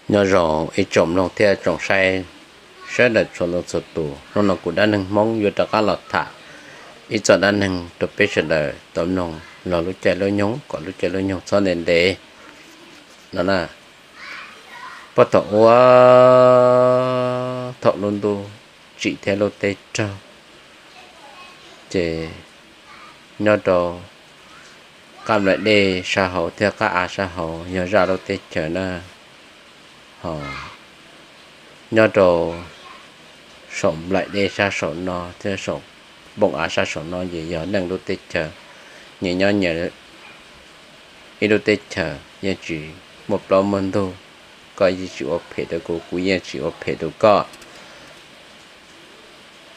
Nyob zoo ib tsoom mloog thiab tsoom saib sawv daws txhua leej txhua tus, hnub no kuv dab neeg Hmoob yuav rov qab los tham ib txoj dab neeg rau peb sawv daws tau mloog los lub caij lub nyoog kom lub caij lub nyoog txhob ntev ntev no na. Puag thaum ub, thaum lub ntuj tsim thiab lub teb raug, ces nyob rau qab nplaim dej sab hauv thiab qab av sab hauv yog zaj lub teb chaws na, ho nyob rau saum nplaim dej sab saum no thiab saum npoo av sab saum no ces yog neej lub teb chaws. Nyias nyob nyias ib lub teb chaws, yeej tsis muaj plaub muaj ntug, koj yeej tsis ua phem rau kuv, kuv yeej tsis ua phem rau koj.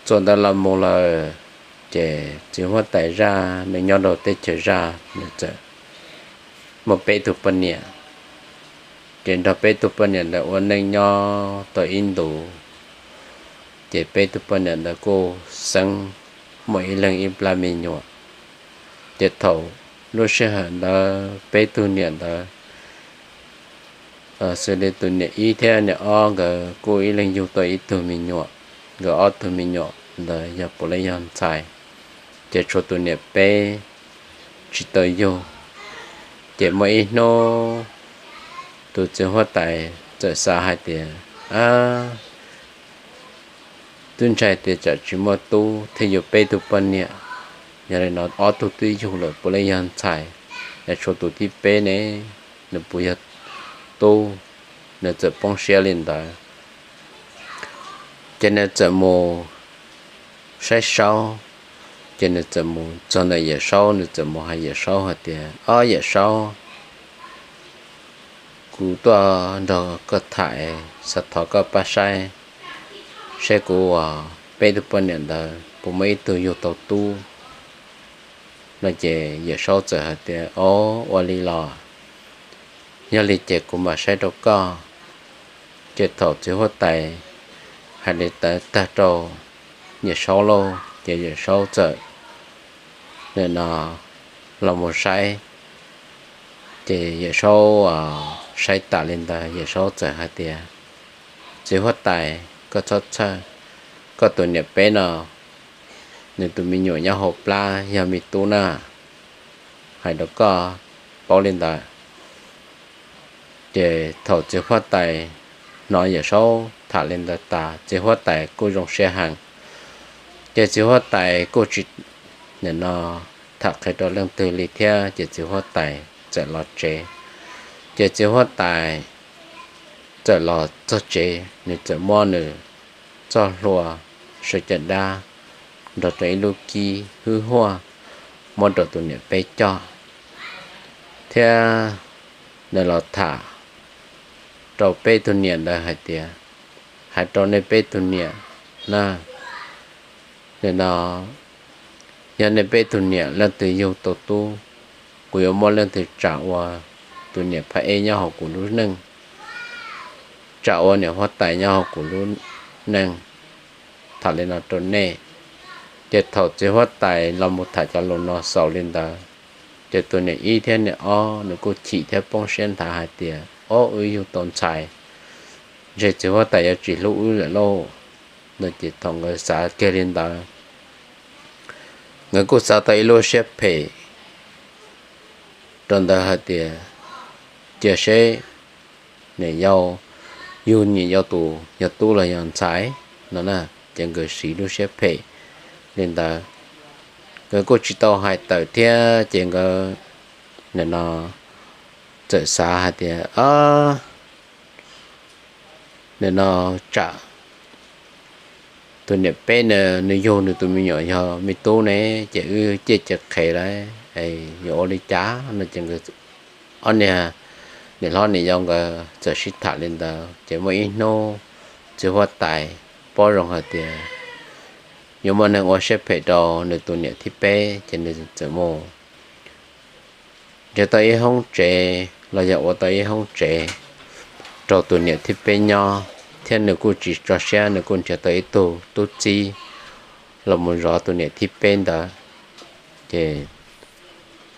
Txuas ntawd los mus lawm, ces txiv huab tais zaj nws nyob rau teb chaws zaj nws txawm muaj peb tug poj niam. Ces nrog peb tug poj niam ntawd ua neej nyob tau ib ntus, ces peb tug poj niam ntawd kuj xeeb muaj ib leeg ib plab me nyuam. Ces thaum lub sij hawm ntawd peb tug niam ntawd, xws li tus niam ib thiab niam ob nkawd kuj ib leeg yug tau ib tug me nyuam. Nkawd ob tug me nyuam ntawd yog puav leej yog ntxhais, ces tshuav tus niam peb tsis tau yug. Ces muaj ib hnub tus txiv huab tais txawm xav hais tias, twb ntshai tias tsam tsis muaj tub thiaj yuav peb tug poj niam, yog li no ob tug twb yug lawm puav leej yog ntxhais, es tshuav tus thib peb ne, nws puas yog tub? Nws txawm poob siab li ntawd. Ces nws txawm mus saib saub, ces nws txawm mus txog ntawm Yawm Saub, nws txawm mus hais Yawm Saub hais tias, Ob Yawm Saub, kuv tuaj nrog koj tham, xav thov koj pab saib, saib kuv uas peb tug poj niam ntawd puas muaj ib tug yug tau tub no. Ces Yawm Saub txawm hais tias, Ob, ua li los, yog li ces kuv mam saib rau koj. Ces thaum txiv huab tais hais li ntawd tag rau Yawm Saub lauj, ces Yawm Saub txawm nim no los mus saib. Ces Yawm Saub saib tas li ntawd, Yawm Saub txawm hais tias, Txiv huab tais, koj txhob txhawj, koj tus niam peb no, nws tus me nyuam nyob hauv plab yog me tub na, hais rau koj paub li ntawd. Ces thaum txiv huab tais hnov Yawm Saub tham li ntawd tas, txiv huab tais kuj zoo siab heev. Ces txiv huab tais kuj tsis nim no tham qhia rau leej twg li thiab, ces txiv huab tais txawm los tsev. Ces txiv huab tais txawm los txog tsev, nws txawm muab nws txoj hlua saw caj dab nrog rau ib lub kib hwj huaj muab rau tus niam peb coj, thiab nws los tham rau peb tug niam ntawd hais tias, Hais rau nej peb tug niam na, nim no yog nej peb tug niam leej twg yug tau tub, kuv yuav muab leej twg tsam ua tus niam phab eb nyob hauv kuv lub neej, tsam ua niam huab tais nyob hauv kuv lub neej. Tham li no rau nej. Ces thaum txiv huab tais los mus tham cov lus no xaus li ntawd, ces tus niam ib thiab niam ob nws kuj chim thiab poob siab nthav hais tias, Ob, wb yug tau ntxhais, ntshe txiv huab tais yuav tsis hlub wb lawm lauj. No ces thaum nkawd xav kiag li ntawd, nkawd kuj xav tau ib lub siab phem rau ntawd hais tias, Cia seb niam yau, yug niam yau tus yog tub los yog ntxhais no na. Ces nkawd siv lub siab phem li ntawd, nkawd kuj tsis tau hais tawm thiab, ces nkawd nim no txawm xav hais tias, Nim no tsam tus niam peb no nws yug nws tus me nyuam yog me tub ne, ces wb ciaj ciaj qhev lawm, yuav ua li cas no. Ces ob niag niam hlob niam yau nkawd txawm sib tham li ntawd, ces muaj ib hnub txiv huab tais paub zoo hais tias yuav muaj neeg ua siab phem rau nws tus niam thib peb, ces nws txawm mus nrhiav tau ib hoob tsev los yog ua tau ib hoob tsev rau tus niam thib peb nyob, thiab nws kuj tsis tso siab, nws kuj nrhiav tau ib tug tub txib los mus zov tus niam thib peb ntawd. Ces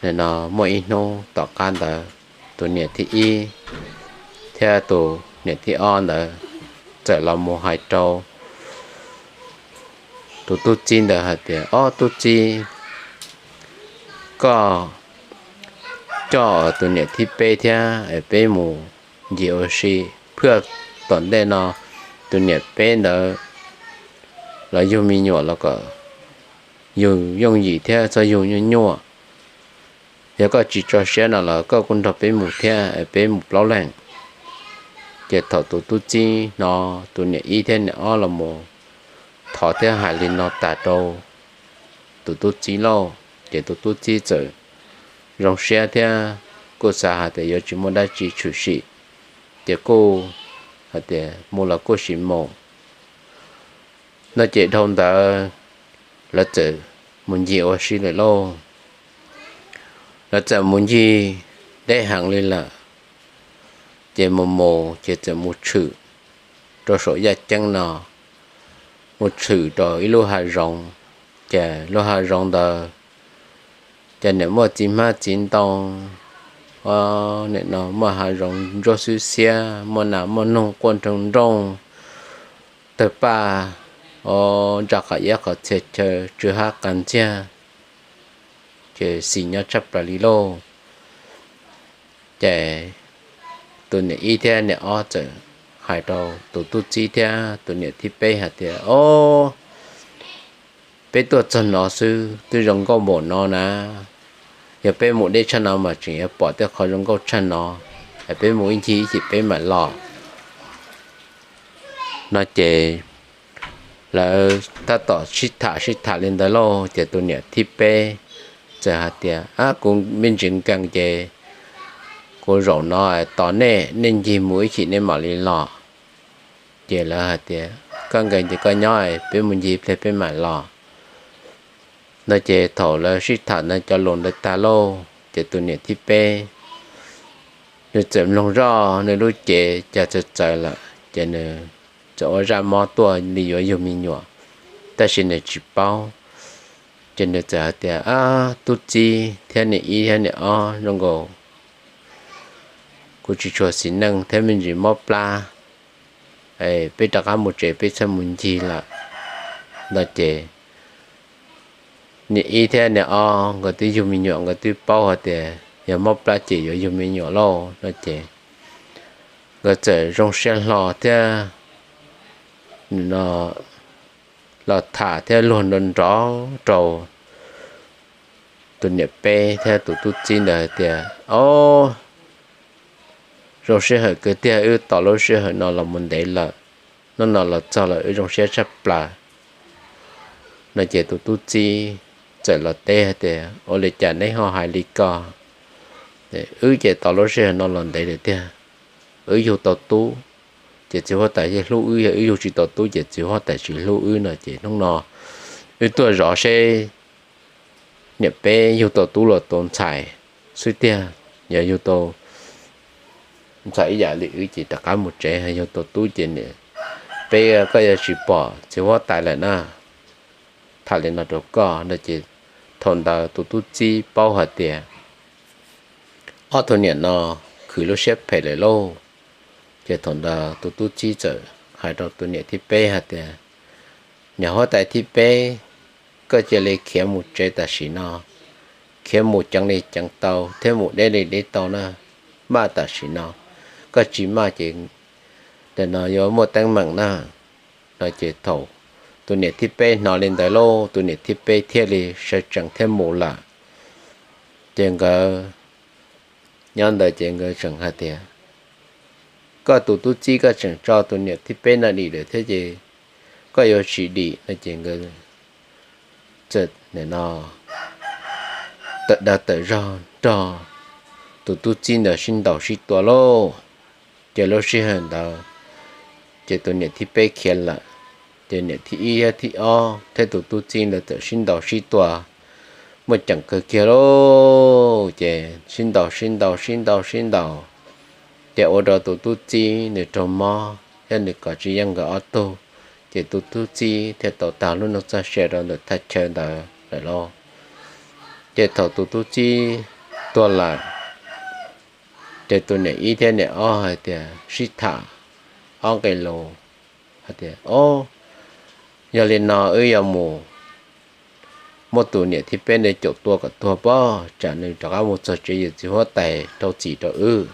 nim no muaj ib hnub tom qab ntawd, tus niam thib ib thiab tus niam thib ob ntawd txawm los mus hais rau tus tub txib ntawd hais tias, Ob tub txib, koj coj tus niam thib peb thiab peb mus ncig ua si, phaj tom ntej no tus niam peb ntawd los yug me nyuam los kom yug yooj yim thiab txhob yug nyuaj nyuaj. Yog koj tsis tso siab no los koj kuj nrog peb mus thiab, peb mus plaub leeg. Ces thaum tus tub txib hnov tus niam ib thiab niam ob los mus thov thiab hais li no tas rau tus tub txib lauj, ces tus tub txib txawm zoo siab thiab kuj xav hais tias yuav tsis muaj dab tsi tshwm sim, ces kuj hais tias mus los kuj sim mus. No ces dhau ntawd lawv txawm mus ncig ua si lawm lauj. Lawv txawm mus ncig deb heev li lawm, ces mus mus ces txawm mus tshwm rau saum yaj ceeb no, mus tshwm rau ib lub hav zoov, ces lub hav zoov ntawd ces nim muaj txiv hmab txiv ntoo, nim no muaj hav zoov ntsuab xwb xiab, muaj nas muaj noog quaj nroo nrooj, tawg paj, o, ntsa qhov iab qhov txhia chaw tsw hab qas ntxiag, ces xis nyob tshaj plaws li lauj. Ces tus niam ib thiab niam ob txawm hais rau tus tub txib thiab tus niam thib peb hais tias, Ob, peb tuaj txog no xwb twb zoo nkauj npaum no na, yog peb mus deb tshaj no mas tseem yuav pom tej qhov zoo nkauj tshaj no, es peb mus ib ncig ib chim peb mam los. No ces lawv tab tom sib tham sib tham li ntawd lauj, ces tus niam thib peb txawm hais tias, Ab, kuv me ntsis nkees ces kuv zaum no tos nej, nej ncig mus ib chim nej mam li los. Ces lawv hais tias, Koj nkees ces koj nyob, peb mus ncig pliag peb mam los. No ces thaum lawv sib tham ntawd cov lus ntawd tag lauj, ces tus niam thib peb nws txawm mloog zoj nws lub cev cas txawv txawv lawm, ces nws txawm ua zaj mob tuaj li yuav yug me nyuam, tab sis nws tsis paub. Ces nws txawm hais tias, Ab, tub txib thiab niam ib thiab niam ob zoo nkaus kuv tsis tshua xis neej thiab me ntsis mob plab, peb rov qab mus tsev peb txhob mus ncig lawm. No ces niam ib thiab niam ob nkawd twb yug me nyuam, nkawd twb paub hais tias yog mob plab ces yuav yug me nyuam lauj. No ces nkawd txawm zoo siab hlo thiab no los tham thiab luag nrov nrov rau tus niam peb thiab tus tub txib ntawd hais tias, Ob, zoo sij hawm kawg tiag, wb tos lub sij hawm no los mus ntev lawm, hnub no los txog lawm wb zoo siab tshaj plaws. No ces tus tub txib txawm los teb hais tias, Ua li cas neb ho hais li ko? Wb ces tos lub sij hawm no los ntev lawm tiag, wb yug tau tub ces txiv huab tais thiaj hlub wb, yog wb yug tsis tau tub ces txiv huab tais tsis hlub wb. No ces hnub no wb tuaj zov seb niam peb yug tau tub los tau ntxhais xwb tiag. Yog yug tau ntxhais ib yam li wb ces rov qab mus tsev, yug tau tub ces niam peb koj yuav tsis pom txiv huab tais lawm na. Tham li no rau koj. No ces thaum ntawd tus tub txib paub hais tias ob tug niam no khwv lub siab phem lawm lauj. Ces thaum ntawd tus tub txib txawm hais rau tus niam thib peb hais tias, Niam huab tais thib peb, koj cia li khiav mus tsev tam sim no, khiav mus ceev li ceev tau thiab mus deb li deb tau na, maj tam sim no, koj tsis maj ces nim no yuav muaj teeb meem na. No ces thaum tus niam thib peb hnov li ntawd lauj, tus niam thib peb thiaj li sawv tsees thiab mus lawm. Ces nkawd nyob ntawd ces nkawd tseem hais tias, Koj tus tub txib koj tseem tso tus niam thib peb no dim lawm thiab ces koj yuav tsis dim? No ces nkawd txawm nim no tawm dag tawm zog nrog tus tub txib ntawd sib ntaus sib tua lauj. Ces lub sij hawm ntawd ces tus niam thib peb khiav lawm, ces niam thib ib thiab thib ob thiab tus tub txib ntawd txawm sib ntaus sib tua muaj ceem kawg kiag lauj. Ces sib ntaus sib ntaus sib ntaus sib ntaus, ces ua rau tus tub txib nws raug mob thiab nws kov tsis yeej nkawd ob tug, ces tus tub txib thiaj tau tag lub neej txoj sia rau ntawm thaj chaw ntawd lawm lauj. Ces thaum tus tub txib tuag lawm, ces tus niam ib thiab niam ob hais tias sib tham ob nqe lus hais tias, O, yog li no wb yuav mus muab tus niam thib peb ntawd caum tua kom tuag pob, tsam nws rov qab mus txog tsev yawm txiv huab tais rau txim rau wb.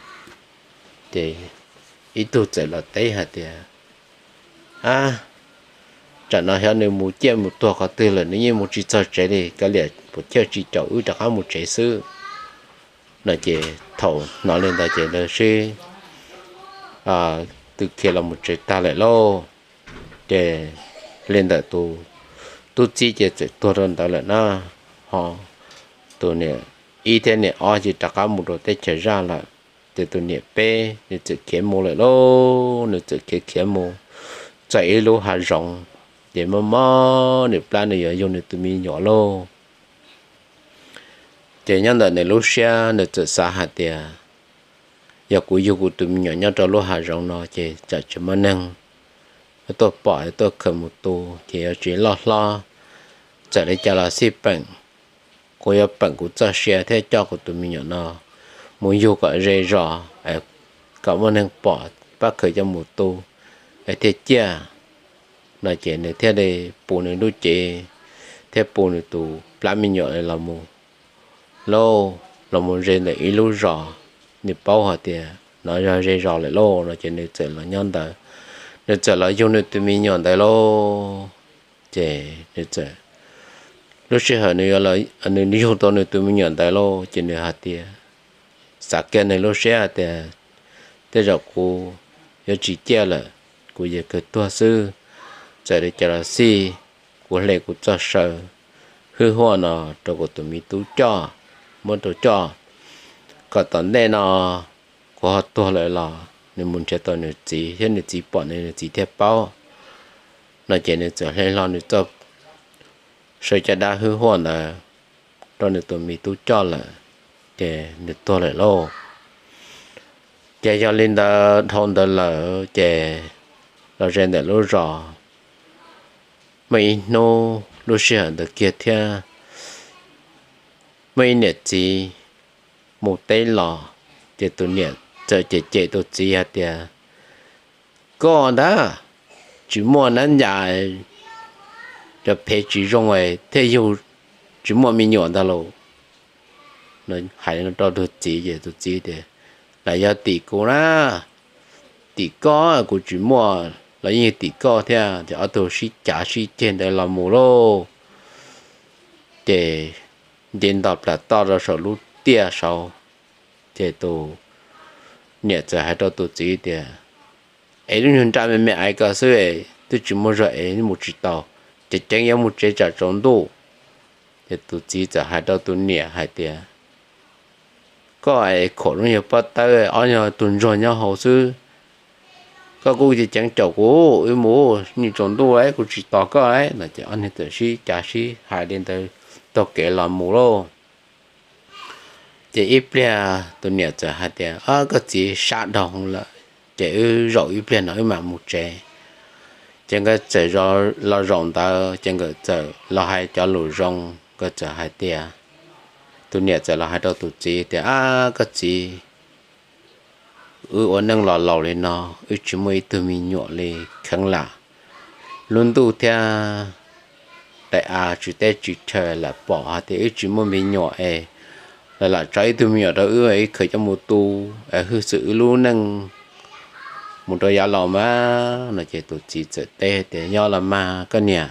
Ces ib tug txawm los teb hais tias, A, tsam no xyov nws mus ciaj mus tuag qhov twg lawm, nws yeej mus tsis txog tsev li, kav liam puas chawj tsis caum wb rov qab mus tsev xwb. No ces thaum hnov li ntawd ces lawv sib tw khiav los mus tsev tag lawm lauj. Ces li ntawm tus tub txib ces txawm tuag rau ntawd lawm na, ho tus niam ib thiab niam ob ces rov qab mus rau teb chaws zaj lawm. Ces tus niam peb nws txawm khiav mus lawm lauj, nws txawm khiav khiav mus txog ib lub hav zoov, ces mob mob nws plab nws yuav yug nws tus me nyuam lauj. Ces nyob ntawm nws lub siab nws txawm xav hais tias, Yog kuv yug kuv tus me nyuam nyob rau lub hav zoov no ces tsam tsis muaj neeg tuaj pom tuaj khaws mus tu ces yuav tsis loj hlob. Txawm li cas los xij peem, kuv yuav peem kuv txoj sia thiab coj kuv tus me nyuam no mus yug kom ze zos, kom muaj neeg pom pab khaws coj mus tu es thiaj ciaj. No ces nws thiaj li pus nws lub cev thiab pus nws tus plab me nyuam los mus lauj, los mus ze ntawm ib lub zos, nws paub hais tias no yog ze zos lawm lauj. No ces nws txawm los nyob ntawd, nws txawm los yug nws tus me nyuam ntawd lauj. Ces nws txawm, lub sij hawm nws yug tau nws tus me nyuam ntawd lauj, ces nws hais tias, xav kiag nws lub siab hais tias, Tej zaum kuv yuav tsis ciaj lawm, kuv yuav kawg tuag xwb. Txawm li cas los xij, kuv hle kuv txoj saw hwj huam no rau kuv tus me tub coj, muab rau coj, kom tom ntej no kuv ho tuag lawm los nws mus nrhiav tau nws txiv thiab nws txiv pom nws, nws txiv thiaj paub. No ces nws txawm hle hlo nws txoj saw caj dab hwj huam ntawd rau nws tus me tub coj lawm, ces nws tuag lawm lauj. Ces yog li ntawd dhau ntawd lawm ces los ze ntawm lub zos, muaj ib hnub lub sij hawm ntawd kiag thiab, muaj ib niam txiv mus teb los, ces tus niam txawm cem cem tus txiv hais tias, Koj ntag, tsis muaj nab ncas, cov phev tsis zoo thiaj yug tsis muaj me nyuam ntag lauj. Hais rau tus txiv ces tus txiv tias, Lam yog tim kuv na, tim koj kuv tsis muaj los yeej tim koj thiab. Ces ob tug sib cav sib ceg ntawd los mus lauj. Ces nce ntog plas toj rau saum lub tiaj saud, ces tus niam txawm hais rau tus txiv tias, Es lub nyuag nraj me me ais ko xwb es twb tsis muaj zog es mus tsis tau, ces ceev yuav mus tsev tsam tsaus ntuj. Ces tus txiv txawm hais rau tus niam hais tias, Koj es khuam lub nyuag pob tawb, ob nyuag tug ntsuag nyob hauv xwb, koj kuj ceev caum kuv, wb mus, nws tsaus ntuj lawm kuv tsis tos koj lawm. No ces ob niag txawm sib cav sib hais li ntawd taug kev los mus lauj. Ces ib pliag tus niam txawm hais tias, Koj txiv, sab dhau lawm, ces wb zaum ib pliag no wb mam mus tsev. Ces nkawd txawm los zaum ntawd ces nkawd txawm los hais cov lus zoo, nkawd txawm hais tias, tus niam txawm los hais rau tus txiv tias, Ab, koj txiv, wb ua neej los laus li no, wb tsis muaj ib tug me nyuam li kheev lam. Lub ntuj thiab daim av tsis teb tsis chaw lam pom hais tias wb tsis muaj me nyuam es lawv lam tso ib tug me nyuam rau wb, wb khaws coj mus tu es hwj xwm wb lub neej mus rau yav laus mas. No ces tus txiv txawm teb tias, Nyob los mas koj niam,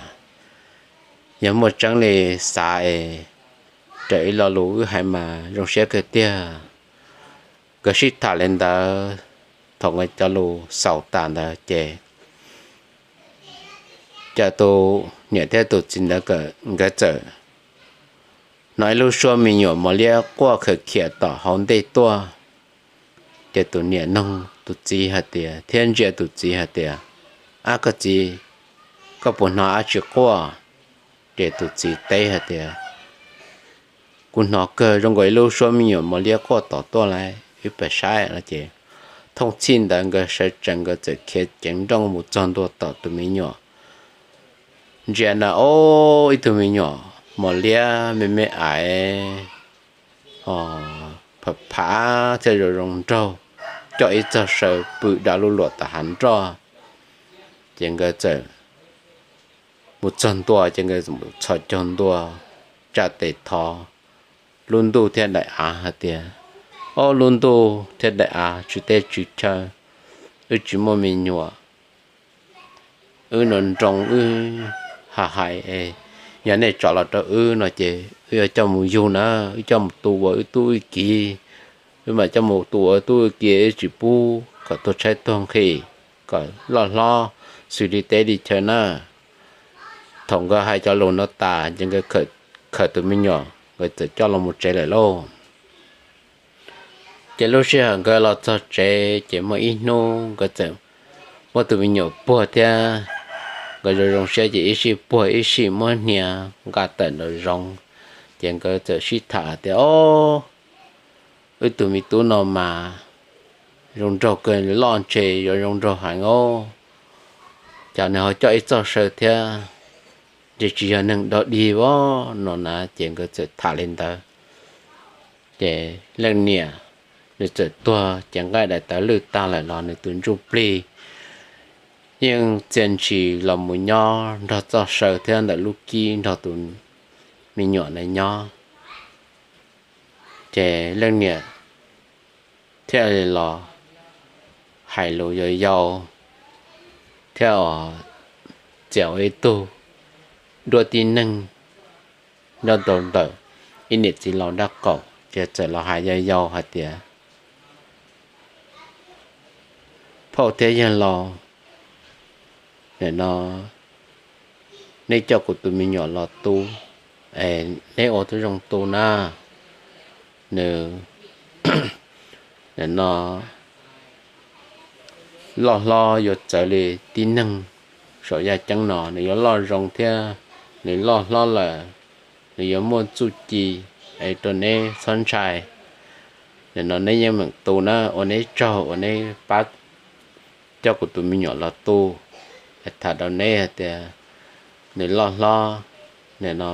yog muaj tseeb li xav es raws ib lo lus wb hais mas zoo siab kawg tiag. Nkawd sib tham li ntawd, thaum nkawd cov lus xaus tas ntawd ces, ces tus niam thiab tus txiv ntawd nkawd txawm hnov ib lub suab me nyuam mos liab quaj khawm khiam tom hauv ntej tuaj. Ces tus niam noog tus txiv hais tias, thiab ntsia tus txiv hais tias, Ab, koj txiv, koj puas hnov dab tsi quaj? Ces tus txiv teb hais tias, Kuv hnov kawg zoo nkaus ib lub suab me nyuam mos liab quaj tom tuaj lawm, wb pab saib. No ces thooj txhij ntawd nkawd sawv tsees nkawd txawm khiav ceev nrooj mus txog ntua tom tus me nyuam. Ntsia na, ib tug me nyuam mos liab me me ais, pha phav thiab zoo zoo nraug, coj ib txoj saw pw da lub luam tom hav nroj. Ces nkawd txawm mus txog ntua ces nkawd txhos caug ntua tsa tes thov lub ntuj thiab daim av hais tias, Ob lub ntuj thiab daim av, tswv teb tswv chaw, wb tsis muaj me nyuam, wb nroo nroo wb ha hais, yog nej tso los rau wb no ces wb yuav coj mus yug na, wb coj mus tu ua wb tub wb kiv, wb mam coj mus tu ua wb tub wb kiv, wb tsis pub kom tuag tshaib tuag nqhis, kom loj hlob xws li teb li chaw na. Thaum nkawd hais cov lus no tas ces nkawd khaws tus me nyuam nkawd txawm coj los mus tsev lawm lauj. Ces lub sij hawm nkawd los txog tsev ces muaj ib hnub nkawd txawm muab tus me nyuam puag thiab, nkawd zoo zoo siab ces ib sij puag ib sij muab hnia nqa tawm nraum zoov. Ces nkawd txawm sib tham tias, Ob, wb tus me tub no mas zoo nraug kawg, loj ntshe yuav zoo nraug heev os, cas nws ho coj ib txoj saw thiab, ntshe tsis yog neeg dog dig os no na. Ces nkawd txawm tham li ntawd. Ces leej niam nws txawm tuag ces nqaij daim tawv lwj tag lawm los nws tus ntsuj plig yeej txia ntshis los mus nyob nrog txoj saw thiab ntawm lub kib nrog tus me nyuam na nyob. Ces leej niam thiaj li los hais lus yau yau thiab txiav ua ib tug duab tib neeg nyob rau ntawm ib niam txiv laus nraub qaum ces txawm los hais yau yau hais tias, Phauj thiab yawg laus, nim no neb coj kuv tus me nyuam los tu, es neb ua tib zoo tu na, nws nim no loj hlob yuav txawv li tib neeg saum yaj ceeb no, nws yuav loj zoo thiab nws loj hlob lawm, nws yuav muaj txuj ci es rau neb txhob ntshai. Nim no neb yeej meem tu na, ua neb tsaug uas neb pab coj kuv tus me nyuam los tu. Tham rau neb hais tias nws loj hlob, nim no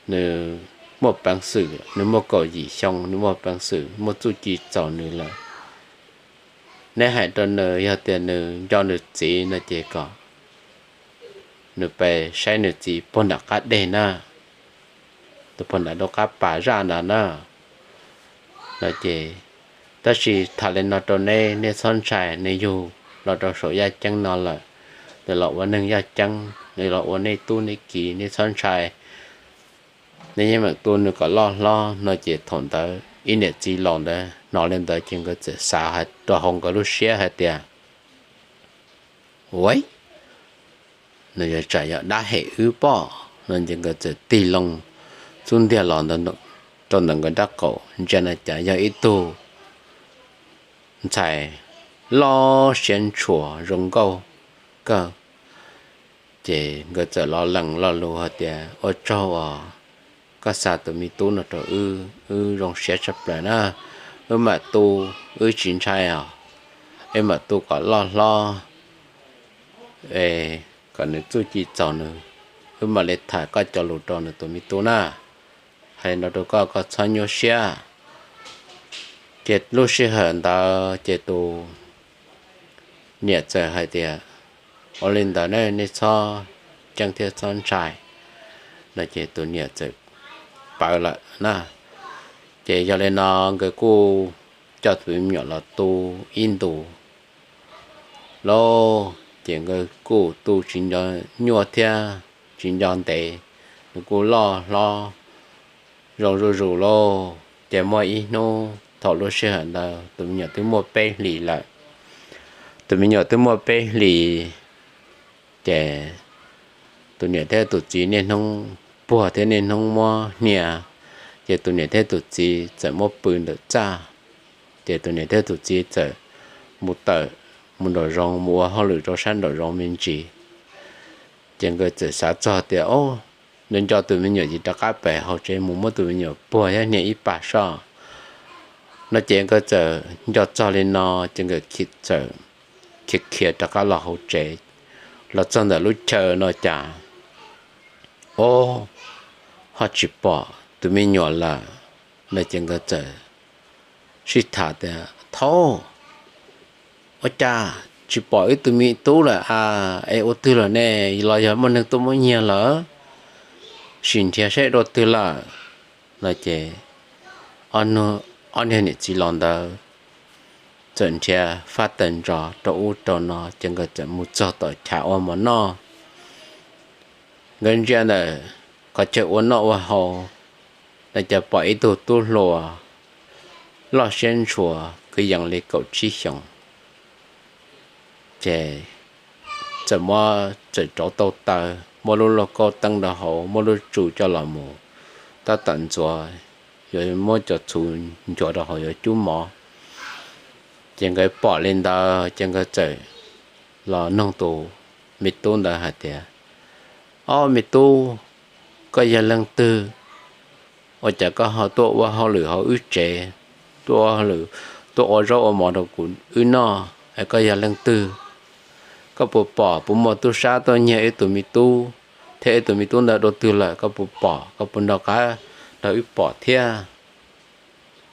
nws muaj peev xwm, nws muaj kaum yim xyoo, nws muaj peev xwm, muaj txuj ci txaus nws lawm. Neb hais rau nws, yog tias nws nco nws txiv no ces kom nws pe saib nws txiv puag nram qab deg na, tus puag nram rau qab pas zaj ntawd na. No ces, tab sis tham li no rau neb, neb txhob ntshai, nws yug los rau saum yaj ceeb no lawm, nws los ua neeg yaj ceeb, nws los ua nej tub nej kiv, neb txhob ntshai. Neb yeej meem tu nws kom loj hlob no ces thaum ntawd ib niam txiv laus ntawd hnov li ntawd ces nkawd txawm xav rau hauv nkawd lub siab hais tias, Ua, nws yuav tsam yog dab hem wb pob no ces nkawd txawm tig loo xub ntiag los rau ntawm nkawd nraub qaum ntsia na cas yog ib tug ntxhais loj siab ntshua zoo nkauj kawg. Ces nkawd txawm los lees lo lus hais tias, Ua tsaug os, koj xa tus me tub no rau wb, wb zoo siab tshaj plaws na, wb mam tu, wb tsis ntshai os, wb mam tu kom loj hlob, kom nws txuj ci txaus nws, wb mam li tham koj cov lus rau nws tus me tub na. Hais li no rau koj, koj txhob nyuaj siab. Ces lub sij hawm ntawd ces tus niam txawm hais tias, Ua li ntawd ne, nej txhob ceeb thiab txhob ntshai no ces tus niam txawm pawv lawm na. Ces yog li no nkawd kuj coj tus me nyuam los tu ib ntus lauj, ces nkawd kuj tu tsis nco nyuaj thiab tsis nco ntev, nws kuj loj hlob zoo zuj zus lauj. Ces muaj ib hnub thaum lub sij hawm ntawd tus me nyuam twb muaj peb hlis lawm. Tus me nyuam twb muaj peb hlis, ces tus niam thiab tus txiv niaj hnub puag thiab niaj hnub muab hnia, ces tus niam thiab tus txiv txawm muab pw ntawm txaj, ces tus niam thiab tus txiv txawm mus tawm mus nraum zoov mus ua hauj lwm rau sab nraum zoov me ntsis. Ces nkawd txawm xav txog tias, Ob, nws nco tus me nyuam ces rov qab pem hauv tsev mus muab tus me nyuam puag thiab hnia ib pas soj. No ces nkawd txawm nco txog li no ces nkawd txawm khiav khiav rov qab los hauv tsev. Los txog ntawm lub chaw no cas, Ob, ho tsis pom tus me nyuam lawm. No ces nkawd txawm sib tham tias, Thaub, ua cas tsis pom wb tus me tub lawm a, es ua twg lawm ne? Los yog muaj neeg tuaj muab nyiag lawm? Sim nrhiav saib dua twg lawm. No ces ob niag niam txiv laus ntawd txawm nrhiav fab tawm ntsos rau ub rau no ces nkawd txawm mus txog tom chav ua mov noj. Nkawd ntsia ntawm qhov chaw ua noj ua haus, no ces pom ib tug tub hluas loj siab ntshua kwv yees li kaum tsib xyoos, ces txawm muab, txawm rauv tau taws, muab lub lauj kaub teeb rau hauv, muab lub tsu coj los mus tab tom ntxuav, yuav muab cov txhuv nchuav rau hauv yuav cub mov. Ces nkawd pom li ntawd ces nkawd txawm los noog tus me tub ntawd hais tias, Ob me tub, koj yog leej twg? Ua cas koj ho tuaj ua hauj lwm hauv wb tsev, tuaj ua hauj lwm, tuaj ua zaub ua mov rau kuv wb noj es koj yog leej twg? Koj puas pom puas muaj tub sab tuaj nyiag wb tus me tub thiab wb tus me tub ntawd dua twg lawm? Koj puas pom, koj puas nrog qab nrog wb pom thiab?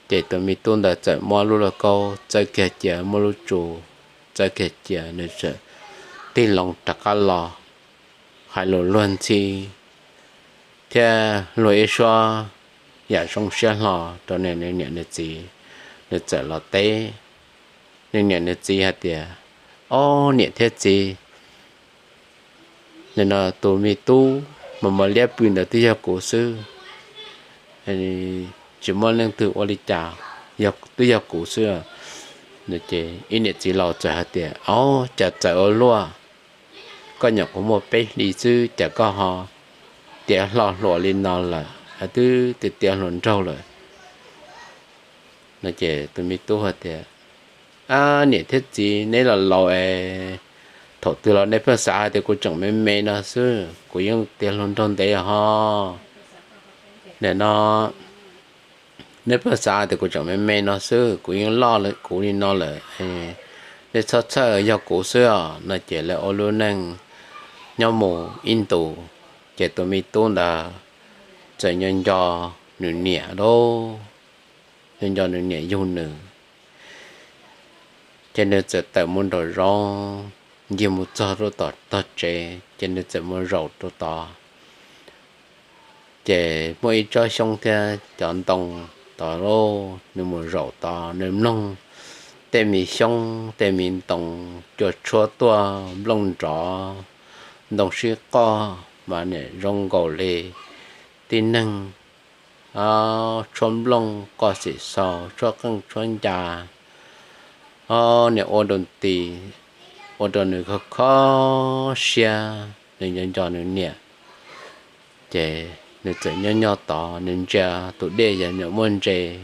Ces tus me tub ntawd txawm muab lub lauj kaub txawb kiag cia, muab lub tsu txawb kiag cia, nws txawm tig loo rov qab los hais lus luag ntxhi thiab luag ib suab yam zoo siab hlo rau nws niam nws txiv. Nws txawm los teb nws niam nws txiv hais tias, Ob niam thiab txiv, nim no tus me tub mas mos liab pw ntawd twb yog kuv xwb, tsis muaj leej twg ua li cas, twb yog kuv xwb. Ces ib niam txiv laus txawm hais tias, Au, cas txawm ua luaj, koj nyuam qhuav muaj peb hlis xwb cas koj ho tiav hlo hluas li no lawm, twb tiav tiav hluas nraug lawm? No ces tus me tub hais tias, Ab, niam thiab txiv, neb los laus es thaum twg los neb pheej xav hais tias kuv tseem me me no xwb, kuv yeej tiav hluas nraug ntev ho. Nim no neb pheej xav tias kuv tseem me me no xwb, kuv yeej loj kuv li no lawm, neb txhob txhawj, yog kuv xwb os. No ces lawv ua lub neej nyob mus ib ntus, ces tus me tub ntawd txawm nco nco nws niam lauj, nco nco nws niam yug nws. Ces nws txawm tawm mus nraum zoov, ncig mus txog rau tom tog tsev, ces nws txawm mus zaum rau tod. Ces muaj ib tsob xyoob thiab cov ntoo tod lauj, nws mus zaum tod nws mloog tej me xyoob tej me ntoo cua tshuab tuaj nplooj nrov, ntoo sib qoj mas niam zoo nkaus li tib neeg tshuab nplooj qoj xim xaus tshuab qeej tshuab ncas, niam ua rau nti, ua rau nws kho kho siab, nws nco nco nws niam. Ces nws txawm nyob nyob tod nws ntsia tus dej yog nyuam muaj ntses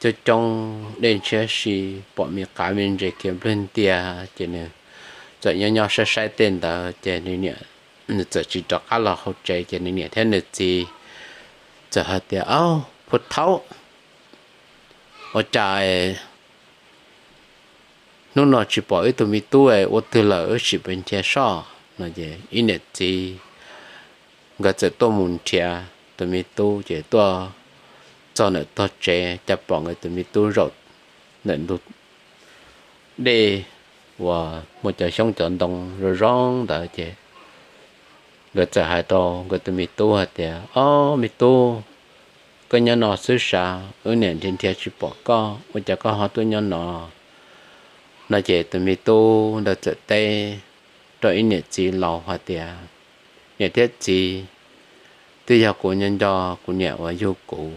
coob coob, dej ntshiab si, pom me qav me ntses khiav nplwg ntias, ces nws txawm nyob nyob saib saib tej ntawd ces nws niam, nws txawm tsis rov qab los hauv tsev ces nws niam thiab nws txiv txawm hais tias, Au, phuj thaub, ua cas hnub no tsis pom wb tus me tub, ua twg lawm, wb sim pes nrhiav soj? No ces ib niam txiv nkawd txawm tuaj mus nrhiav tus me tub ces tuaj txog ntawm tog tsev cas pom nkawd tus me tub zaum ntawm ntug dej uas muaj cov xyoob cov ntoo zoo zoo ntawd ces nkawd txawm hais rau nkawd tus me tub hais tias, Ob me tub, koj nyob no xwb sav, wb niam nrhiav nrhiav tsis pom koj, ua cas koj ho tuaj nyob no? No ces tus me tub ntawd txawm teb rau ib niam txiv laus hais tias, Niam thiab txiv, twb yog kuv nyob nco kuv niam uas yug kuv,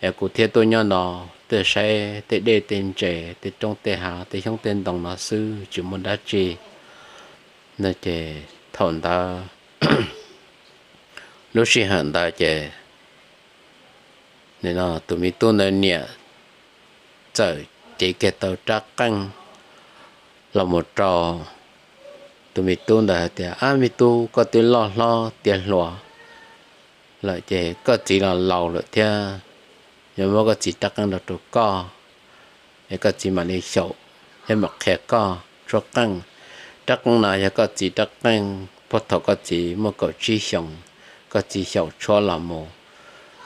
es kuv thiaj tuaj nyob no, tuaj saib tej dej tej ntses tej roob tej hav tej xyoob tej ntoo no xwb tsis muaj dab tsi. No ces thaum ntawd, lub sij hawm ntawd ces tus me tub ntawd niam txawm cev kiag tau rab qeej los mus rau tus me tub ntawd hais tias, Ab me tub, koj twb loj hlob tiav hluas lawm ces koj txiv los laus lawm thiab, yuav muab koj txiv rab qeej no rau koj, es koj txiv mam li xyaum thiab mam qhia koj tshuab qeej. Rab qeej no yog koj txiv rab qeej puag thaum koj txiv muaj kaum tsib xyoos, koj txiv xyaum tshuab los mus.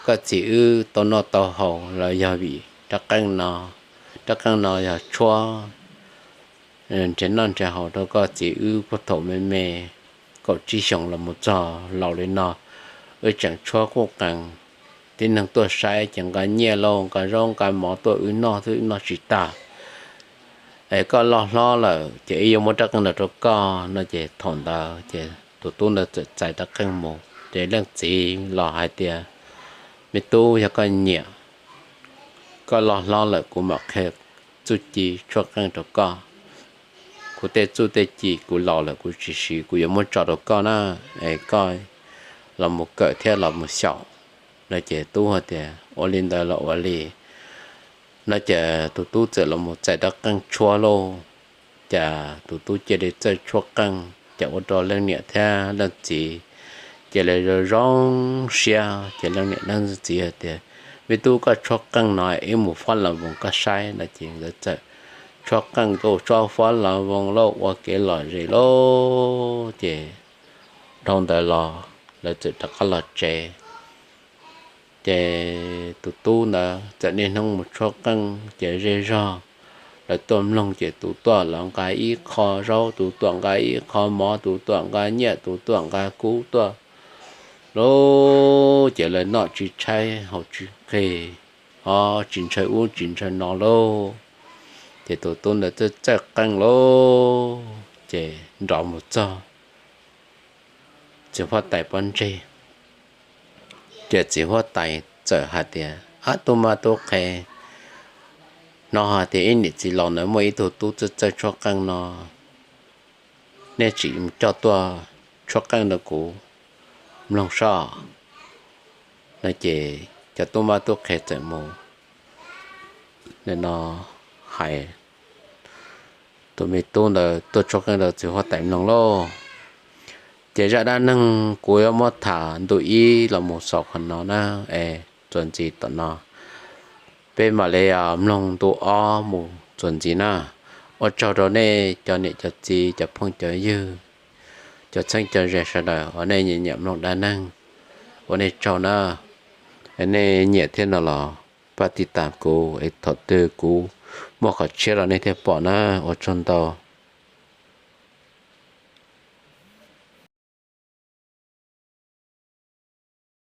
Koj txiv wb tau noj tau haus los yog vim rab qeej no. Rab qeej no yog tshuab nrhiav noj nrhiav haus rau koj txiv. Wb puag thaum me me kaum tsib xyoos los mus txog laus li no, wb tseem tshuab quj qees. Tib neeg tuaj saib ces nqa nyiaj lauj, nqa zaub nqa mov tuaj wb noj xwb, wb noj tsis tag. Es koj loj hlob lawm ces wb yuav muab rab qeej no rau koj no ces thaum ntawd ces tus tub ntawd txawm txais rab qeej mus. Ces leej txiv los hais tias, Me tub, yog koj nyiam, koj loj hlob lawm kuv mam qhia txuj ci tshuab qeej rau koj. Kuv tej txuj tej ci kuv laus lawm kuv tsis siv, kuv yuav muab tso rau koj na, es koj los mus kawm thiab los mus xyaum. No ces tub hais tias, Ua li ntawd los ua li. No ces tus tub txawm los mus txais rab qeej tshuab lauj. Ces tus tub cia li txawj tshuab qeej, ces ua rau leej niam thiab leej txiv cia li zoo zoo siab. Ces leej niam leej txiv hais tias, Me tub, koj tshuab qeej no wb mus fob las voos koj saib. No ces nkawd txawm tshuab qeej tuaj tsuab fob las voos lauj, ua kev lom zem lauj. Ces dhau ntawd los lawv txawm rov qab los tsev. Ces tus tub ntawd txawm niaj hnub mus tshuab qeej ces zej zog lawv tuaj mloog ces tus tuaj los nqa ib qho zaub, tus tuaj nqa ib qho mov, tus tuaj nqa nyiaj, tus tuaj nqa kub tuaj lauj. Ces lawv noj tsis tshaib haus tsis qis, ho tsis ntshaw ub tsis ntshaw no lauj. Ces tus tub ntawd txawj txawj qeej lauj, ces nrov mus txog txiv huab tais pob ntseg. Ces txiv huab tais txawm hais tias, Ab, tub mab tub qhe, hnov hais tias ib niam txiv laus ntawd muaj ib tug tub txawj txawj tshuab qeej no, nej tsim coj tuaj tshuab qeej rau kuv mloog soj. No ces cov tub mab tub qhe txawm mus no hais tus me tub ntawd tuaj tshuab qeej rau txiv huab tais mloog lauj. Ces zaj dab neeg kuv yuav muab tham ntu ib los mus xaus qhov no na, es txuas ntxiv tom no peb mam li mloog ntu ob mus txuas ntxiv na. Ua tsaug rau nej cov niam cov txiv, cov phooj cov ywg, cov txheeb cov ze sawv daws uas nej nyiam nyiam mloog dab neeg, ua nej tsaug na. Nej nyiam thiab no los pab tiv tas kuv es thaum twg kuv muaj qhov tshiab los nej thiaj pom na. Ua tsaug ntau.